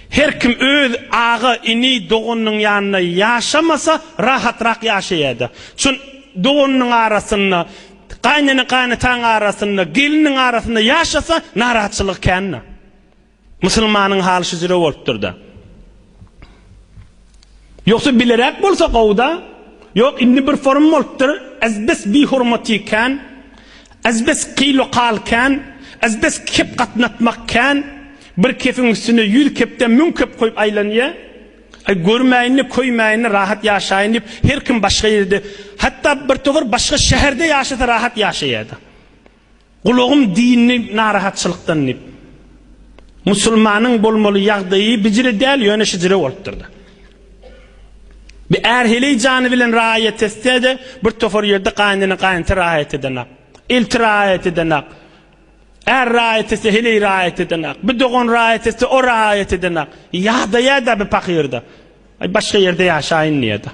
Her kim öz aga, ini, doganynyň ýanynda ýaşamasa, rahatrak ýaşaýar-da. Şol doganynyň arasynda, gaýynene, gaýynataň arasynda, geliniň arasynda ýaşasa, narahatçylygy kän-de. Musulmanyň haly şujüre bolupdyr-da. Ýogsa bileräk bolsa gowy-da. Ýok, indi bir forum bolupdyr, azbes bihormaty kän, azbes kyl-u-kal kän, azbes kep gatnatmak kän, bir kefiň üstüne ýüz kepden müň kep goýup aýlanýa. Aý, görmäýin-de, köýmäýin-de, rahat ýaşaýyn diýip, her kim başga ýerde, hatda bir topar başga şäherde ýaşasa rahat ýaşaýa-da. Gulagym dyndy narahatçylykdan diýip. Musulmanyň bolmaly ýagdaýy bijire däl, ýöne şijire bolupdyr-da. Bir är heleý jany bilen raýat etse-de, bir topar ýerde gaýynene gaýynta raýat edenak. Elti raýat edenak. Är raýat etse, heleý raýat edenak. Bir dogan raýat etse, o raýat edenak. Ýadaýa-da bir pahyr-da. Aý, başga ýerde ýaşaýyn diýýär-de.